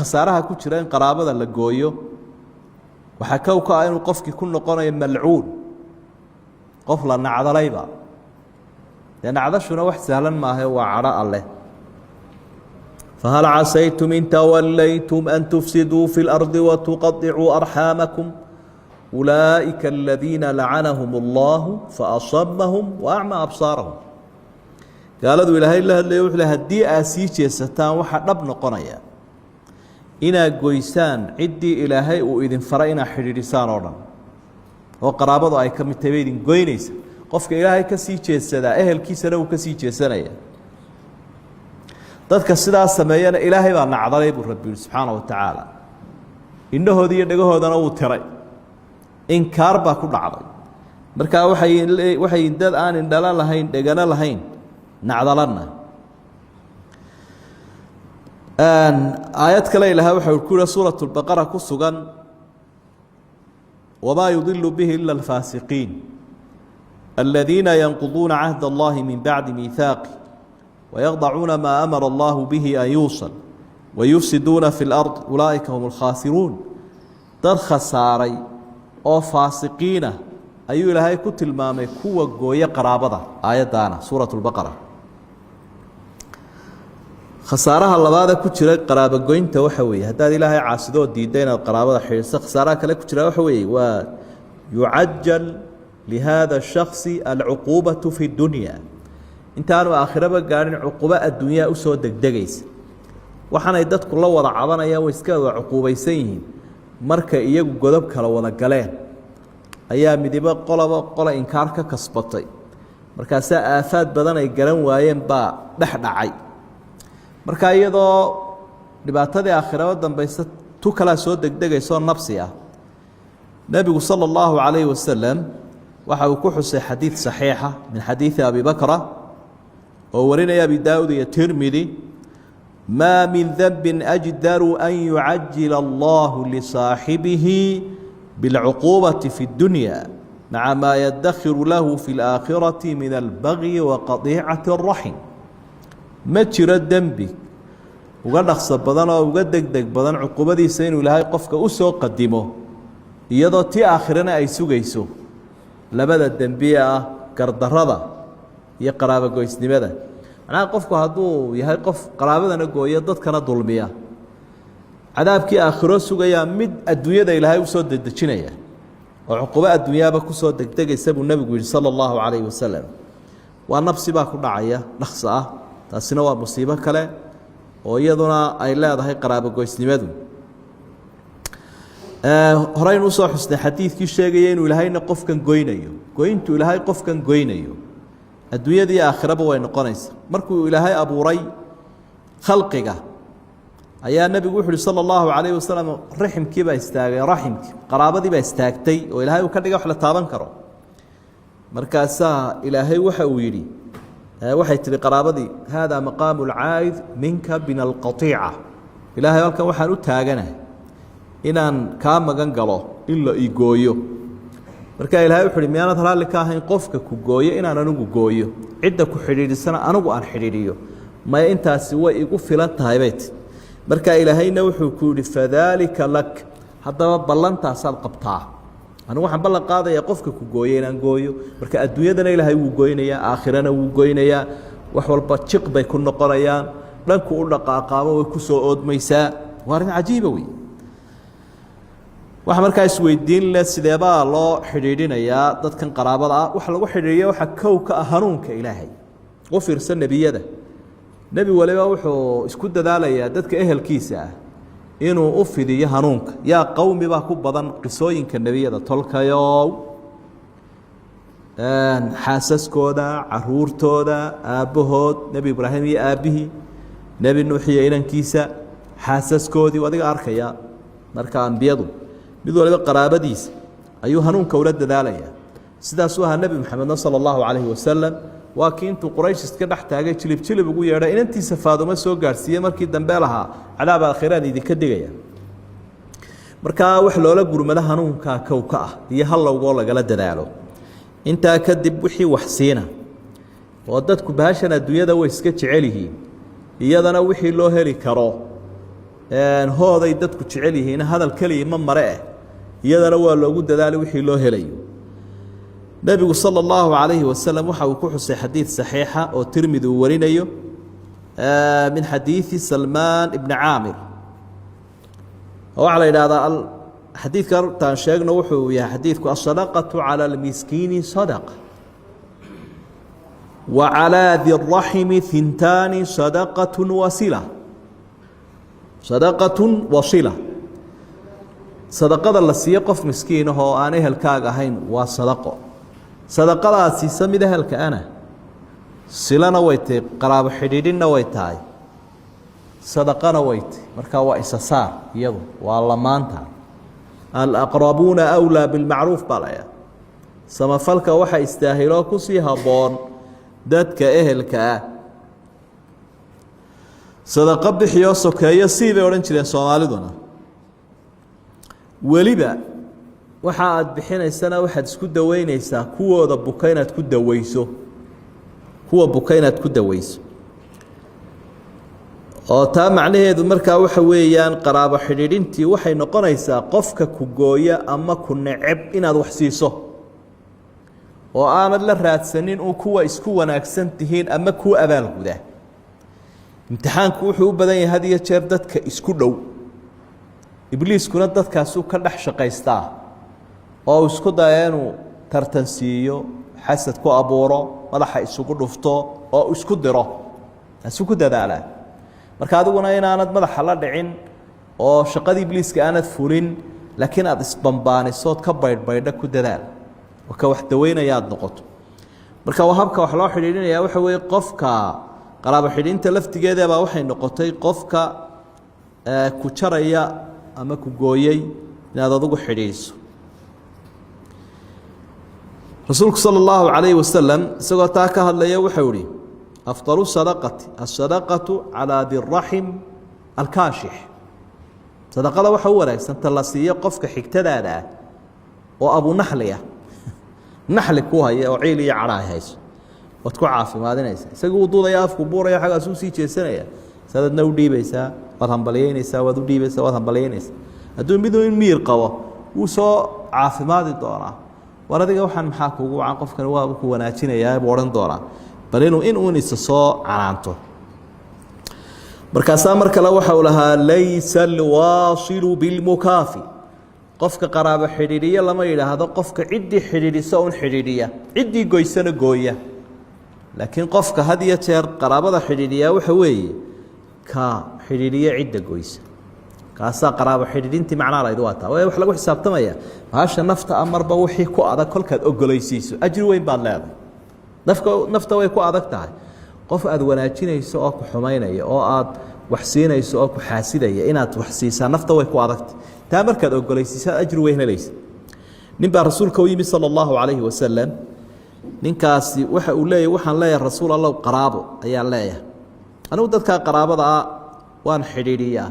Khasaaraha ku jira in qaraabada la gooyo waxaa kow ka ah inuu qofkii ku noqonayo malcuun, qof la nacdalayba. Dee nacdashuna wax sahlan maaha, waa cadho Alleh. Fahal casaytum in tawallaytum an tufsiduu fi اlardi watuqaطicuu arxaamakum ulaa'ika aladiina lacanahum اllahu faasamahum waacmaa absaarahum. Gaaladu Ilaahay la hadlaya, wuxuu le: haddii aad sii jeesataan, waxaa dhab noqonaya inaad goysaan ciddii Ilaahay uu idin faray inaad xidhiidhisaan oo dhan, oo qaraabadu ay ka mid tahay bay idin goynaysa. Qofka Ilaahay ka sii jeedsadaa, ehelkiisana uu ka sii jeesanaya. Dadka sidaa sameeyana Ilaahay baa nacdalay, buu Rabbi yihi subxaana wa tacaala. Indhahooda iyo dhegahoodana wuu tiray, inkaar baa ku dhacday. Markaa waxay dad aan indhala lahayn, dhegano lahayn, nacdalana. Aayad kale Ilahay waxa ku yihi, suurat lbaqara ku sugan: wamaa yudilu bihi ila alfaasiqiin aladiina yanquduuna cahd allahi min bacdi miihaaqi wayaqdacuuna maa amara allahu bihi an yuusal wayufsiduuna fi اlard ulaa'ika hum alkhaasiruun. Dad khasaaray oo faasiqiina ayuu Ilaahay ku tilmaamay kuwa gooye qaraabada, aayaddaana suurat lbaqara. Khasaaraha labaada ku jira qaraabogoynta waxa weeye, haddaad Ilaahay caasidoo diidda inaad qaraabada xidhiidso, khasaaraha kale ku jira waxa weeye waa yucajal lihada الshaksi alcuquubatu fi اdunya. Intaanu aakhiraba gaadhin, cuqubo adduunyaa usoo degdegaysa. Waxaanay dadku la wada cabanayaan, way iska wada cuquubaysan yihiin. Marka iyagu godob kala wada galeen ayaa midibo qolaba qola inkaar ka kasbatay, markaasaa aafaad badan ay garan waayeen baa dhex dhacay. Marka iyadoo dhibaatadii aakhiraba dambaysa, tu kalaa soo degdegaysoo nabsi ah. Nebigu sala allahu calayhi wasalam waxa uu ku xusay xadiid saxiixa min xadiidi Abi Bakra oo warinaya Abi Daawud iyo Tirmidi: maa min denbi ajdaru an yucajila allahu lisaaxibihi bilcuquubati fi اddunya maca maa yadakhiru lahu fi اlaakhirati min albagyi wa qadiicati اraxim. Ma jiro dembi uga dhaqso badan oo uga degdeg badan cuqubadiisa inuu Ilaahay qofka u soo qadimo, iyadoo tii aakhirana ay sugayso, labada dembiye ah, gardarada iyo qaraabogoysnimada. Macnaha, qofku hadduu yahay qof qaraabadana gooya, dadkana dulmiya, cadaabkii aakhiro sugayaa mid adduunyada Ilaahay usoo dedejinaya oo cuqubo adduunyaaba kusoo degdegaysa, buu nebigu yihi sala allahu calayhi wasalam. Waa nabsi baa ku dhacaya dhaqso ah. Taasina waa musiibo kale oo iyaduna ay leedahay qaraabogoysnimadu. Horeynu usoo xusnay xadiidkii sheegaya inuu Ilaahayna qofkan goynayo. Goyntu Ilaahay qofkan goynayo adduunyada iyo aakhiraba way noqonaysa. Markuu Ilaahay abuuray khalqiga ayaa nebigu wuxu uhi sala allahu calayhi wasalam: raximkii baa istaagay, raximkii, qaraabadii baa istaagtay oo Ilaahay uu ka dhigay wax la taaban karo. Markaasaa Ilaahay waxa uu yidhi, waxay tihi qaraabadii: haadaa maqaamu alcaa'id minka min alqaiica. Ilaahay, halkan waxaan u taaganahay inaan kaa magan galo in la igooyo. Markaa Ilahay wuxu uhi: miyaanad raalli ka ahayn qofka ku gooyo inaan anigu gooyo, cidda ku xidhiidhisana anigu aan xidhiidhiyo? Maya, intaasi way igu filan tahay, bay ti. Marka Ilaahayna wuxuu ku yidhi: fadaalika lak. Haddaba ballantaasaad qabtaa. Anigu waxaan ballan qaadayaa qofka ku gooyo inaan gooyo. Marka adduunyadana Ilaahay wuu goynayaa, aakhirana wuu goynayaa. Wax walba jiq bay ku noqonayaan, dhanku u dhaqaaqaamo way ku soo oodmaysaa. Waa arrin cajiiba wey. Waxaa markaa isweydiin leh, sideebaa loo xidhiidhinayaa dadkan qaraabada ah? Waxa lagu xidhiidhiya waxaa kow ka ah hanuunka Ilaahay. U fiirsa nebiyada, nebi waliba wuxuu isku dadaalayaa dadka ehelkiisa ah inuu u fidiyo hanuunka. Yaa qowmi baa ku badan qisooyinka nebiyada, tolkayow, xaasaskooda, caruurtooda, aabbahood, Nebi Ibraahim iyo aabbihii, Nebi Nuux iyo inankiisa, xaasaskoodii. Adiga arkaya, marka ambiyadu mid waliba qaraabadiisa ayuu hanuunka ula dadaalaya. Sidaasuu ahaa Nebi Maxamedna sala allahu calayhi wasalam. Waa kii intuu Quraysh iska dhex taagay jilib jilib ugu yeedhay, inantiisa Faadumo soo gaadhsiiyey, markii dambe lahaa: cadaab aakhiraan idinka digaya. Markaa wax loola gurmado hanuunkaa kow ka ah iyo hallowgoo lagala dadaalo. Intaa kadib wixii wax siina oo dadku bahashan adduunyada way iska jecel yihiin, iyadana wixii loo heli karo. Hooday dadku jecel yihiin hadal keliya ma mare eh, iyadana waa loogu dadaalay wixii loo helayo. Nebigu sala allahu calayhi wasalam waxa uu ku xusay xadiid saxiixa oo Tirmidi uu warinayo min xadiidi Salmaan ibni Caamir. Waxaa la yidhahdaa xadiidka taan sheegno wuxuu yahay xadiidku: aلsadaqaةu calى اlmiskiini sadaqa, wa calىa di الraximi hintaani sadaqaة wasila, sadaqaة wasila. Sadaqada la siiyo qof miskiin ah oo aan ehelkaaga ahayn waa sadaqo. Sadaqada aad siisa mid ehelka ana silana way tahay, qaraabo xidhiidhinna way tahay, sadaqana way tahy. Marka waa isa saar, iyadu waa lamaanta. Alaqrabuuna awlaa bilmacruuf baa layaa. Samafalka waxa istaahiloo kusii habboon dadka ehelka ah. Sadaqo bixiyoo sokeeyo sii bay odhan jireen Soomaaliduna. Weliba waxa aad bixinaysana waxaad isku daweyneysaa kuwooda buka inaad ku daweyso, kuwa buka inaad ku daweyso. Oo taa macnaheedu markaa waxa weeyaan, qaraabo xidhiidhintii waxay noqonaysaa qofka ku gooya ama ku neceb inaad wax siiso oo aanad la raadsanin uu kuwa isku wanaagsan tihiin ama kuu abaalguda. Imtixaanku wuxuu u badan yahay had iyo jeer dadka isku dhow. Ibliiskuna dadkaasuu ka dhex shaqaystaa oo uu isku daya inuu tartan siiyo, xasad ku abuuro, madaxa isugu dhufto oo isku diro. Taasuu ku dadaalaa. Marka adiguna inaanad madaxa la dhicin oo shaqadii ibliiska aanad fulin, laakiin aada isbambaanisood ka baydhbaydha ku dadaal oo ka wax daweynaya aada noqoto. Marka waa habka wax loo xidhiidhinaya. Waxa weeye, qofka qaraabo xidhiidhinta laftigeedabaa waxay noqotay qofka ku jaraya ama ku gooyey inaad adigu xidhiidhiso. Rasuulku sala allahu calayhi wasalam isagoo taa ka hadlaya wuxuu ihi: afdalu sadaqati asadaqatu calaa diraxim alkaashix. Sadaqada waxa u wanaagsan ta la siiyo qofka xigtadaada ah oo abunaxli ah, naxli ku haya oo ciil iyo cadha ay hayso. Waad ku caafimaadinaysaa. Isaga uu duudaya, afku buuraya, xaggaasuu sii jeesanaya, saadadna u dhiibaysaa, waad hambalyeynaysaa, waad u dhiibaysaa, waad hambalyeynaysaa. Hadduu miduu in miyir qabo, wuu soo caafimaadi doonaa. War adiga waxaan maxaa kugu wacan? Qofkani waa ku wanaajinayaa buu odhan doonaa, bal inuu in uun isa soo canaanto. Markaasaa mar kale waxa uu lahaa: laysa alwaasilu bilmukaafi. Qofka qaraabo xidhiidhiyo lama yidhaahdo qofka ciddii xidhiidhisa un xidhiidhiya, ciddii goysana gooya. Laakiin qofka had iyo jeer qaraabada xidhiidhiyaa waxa weeye ka xidhiidhiya cidda goysa. Kaasaa qaraabo xidhiidhintii macnaa layd waa taa. Waay wax lagu xisaabtamaya bahasha nafta a marba wixii ku adag kolkaad ogolaysiiso, ajri weyn baad leedahay. Nafka nafta way ku adag tahay qof aad wanaajinayso oo ku xumaynaya, oo aad wax siinayso oo ku xaasidaya inaad wax siisaa. Nafta way ku adagtahy. Taa markaad ogolaysiisaa, ajri weyn helaysa. Nin baa rasuulka u yimi sala allahu calayhi wasalam. Ninkaasi waxa uu leeyahy: waxaan leeyahay, rasuul Allow, qaraabo ayaan leeyahay. Anigu dadkaa qaraabada ah waan xidhiidhiyaa,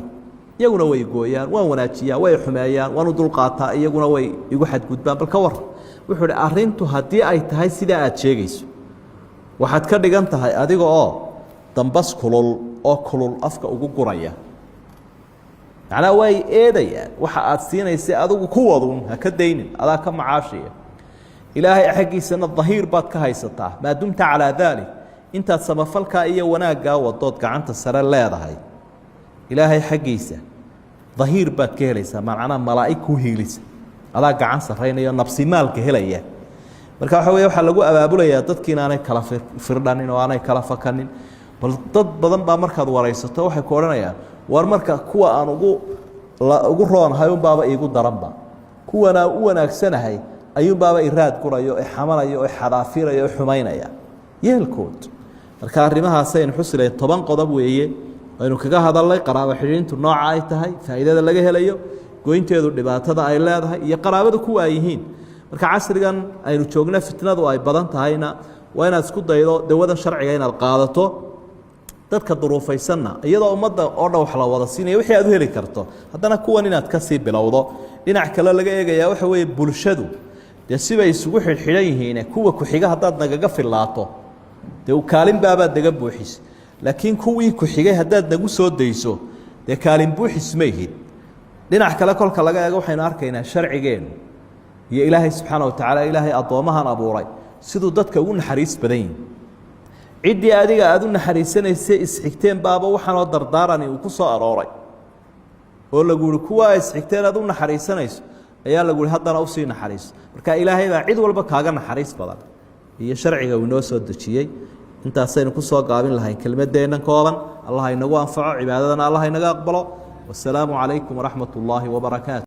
iyaguna way gooyaan. Waan wanaajiyaa, way xumeeyaan. Waan u dulqaataa, iyaguna way igu xadgudbaan. Bal ka war. Wuxuu hi: arrintu haddii ay tahay sidaa aad sheegayso, waxaad ka dhigan tahay adiga oo dambas kulul oo kulul afka ugu guraya. Macnaha way eedayaan waxa aad siinaysay. Adigu kuwadun ha ka daynin, adaa ka macaashaya. Ilaahay xaggiisana dahiir baad ka haysataa maa dumta calaa daalik. Intaad samafalkaa iyo wanaaggaa wadood gacanta sare leedahay, Ilaahay xaggiisa dahiir baad ka helaysaa, macnaa malaa'ig ku hiilisa. Adaa gacan saraynayo, nabsimaalka helaya. Marka waxa wey, waxaa lagu abaabulayaa dadki inaanay kala firdhanin oo aanay kala fakanin. Bal dad badan baa markaad waraysato waxay ku odhanayaan: war marka kuwa aan ugu roonahay unbaaba iigu daranba, kuwanaa u wanaagsanahay ayuunbaaba iraad gurayo, e xamanayo, o xadaafirayo, o xumaynaya yeelkood. Marka arrimahaasaynu xusilayn. 10 qodob weeye aynu kaga hadalnay: qaraabo xidhiidhintu nooca ay tahay, faa'iidada laga helayo, goynteedu dhibaatada ay leedahay, iyo qaraabada kuwa ay yihiin. Marka casrigan aynu joogno fitnadu ay badan tahayna, waa inaad isku daydo dawadan sharciga inaad qaadato. Dadka duruufaysanna, iyadoo ummadda oo dhan wax la wada siinaya wixii aad u heli karto, haddana kuwan inaad kasii bilowdo. Dhinac kale laga eegayaa waxa weeye, bulshadu dee sibay isugu xidhxidhan yihiine, kuwa ku-xiga haddaad nagaga filaato, dee kaalin baabaad naga buuxis. Laakiin kuwii ku-xigay haddaad nagu soo dayso, dee Dee kaalin buuxis ma ihid. Dhinac kale kolka laga eego, waxaynu arkaynaa sharcigeennu iyo Ilaahay subxaana wa tacaala, Ilaahay addoommahan abuuray, siduu dadka ugu naxariis badan yihi. Ciddii adiga aada u naxariisanaysay isxigteen baaba waxaanoo dardaarani uu ku soo arooray, oo lagu yihi kuwaa isxigteen aad u naxariisanayso ayaa lagu yihi haddana usii naxariiso. Marka Ilaahay baa cid walba kaaga naxariis badan iyo sharciga uu inoo soo dejiyey. Intaasaynu ku soo gaabin lahayn kelmadeennan kooban. Allah inagu anfaco, cibaadadana Allah inaga aqbalo. Wasalaamu calaykum waraxmat ullaahi wabarakaatu.